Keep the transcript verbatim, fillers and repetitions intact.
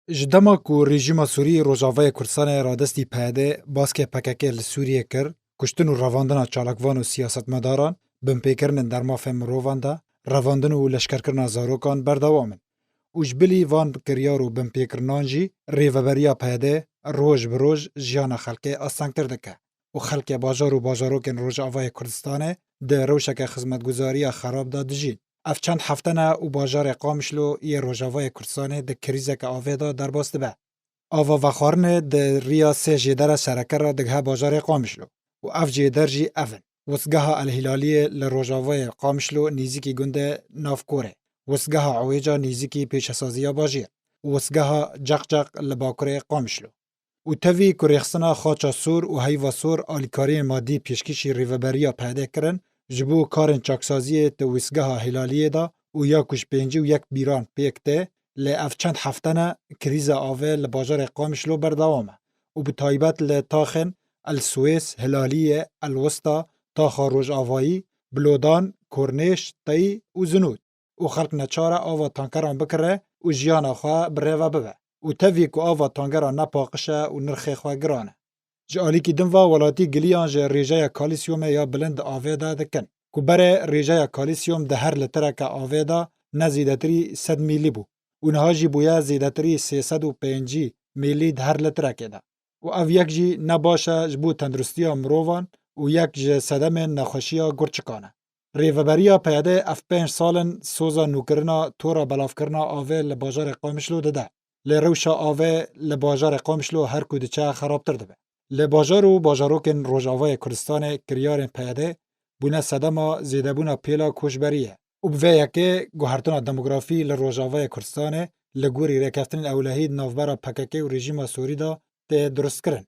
Ji dema ku rejîma Sûrî Rojavayê Kurdistanê radestî P Y D, baskê P K K li Sûriyê kir, kuştin û revandina çalakvan û siyasetmedaran, binpêkirinên dermafên mirovan de, revandin û leşkerkirina zarokan berdewam in. Û ji bilî van kiryar û binpêkirinan jî rêveberiya P Y D roj bi roj jiyana xelkê astengtir dike û xelkê bajar û bajarokên Rojavayê Kurdistanê di rewşeke xizmetguzariya xerab de dijîn. Ev çend hefte ne û bajarê Qamişlo yê Rojavayê Kurdistanê di krîzeke avê de derbas dibe. Ava vexwarinê di riya sê jêdera sereke re digihe bajarê Qamişlo û ev jêder jî ev in: Wistgeha El Hîlaliyê li rojavayê Qamişlo nêzîkî gundê Navkorê, wistgeha Ewêca nêzîkî pêşesaziya bajêr û wistgeha Ceqceq li bakurê Qamişlo. Û tevî ku rêxistina Xaça Sor û Heyva Sor alîkariyên madî pêşkêşî rêveberiya P Y D kirin, ji bo karên çaksaziyê di wistgeha Hîlaliyê de û ya ku ji pêncî û yek bîran pêk tê, lê ev çend hefte ne krîza avê li bajarê Qamişlo berdewam e û bi taybet li taxên El Swês, Hilaliye, El Wista, taxa Rojavayî, Bilodan, Kornêş, Teyî û Zinûd û xelk neçar e ava tankeran bikire û jiyana xwe bi rê ve bibe û tevî ku ava tankeran ne paqij e û nirxê xwe giran e. Ji alîkî din ve welatî giliyan ji rêjeya kalîsyomê ya bilind di avê de dikin ku berê rêjeya kalîsyom di her litreke avê de ne zêdetirî sed mîlî bû û niha jî bûye zêdetirî sê sed û pêncî mîlî di her litrekê de û ev yek jî ne baş e ji bo tenduristiya mirovan û yek ji sedemên nexweşiya gurçikan e. Rêveberiya P Y D ev pênc sal in soza nûkirina tora belavkirina avê li bajarê Qamişlo dide. Lê rewşa avê li bajarê Qamişlo her ku diçe xerabtir dibe. Li bajar û bajarokên Rojavayê Kurdistanê kiryarên P Y D bûne sedema zêdebûna pêla koçberiyê û bi vê yekê guhertina demografî li Rojavayê Kurdistanê li gorî rêkeftinên ewlehî di navbera P K K û rejîma Sûrî de tê durustkirin.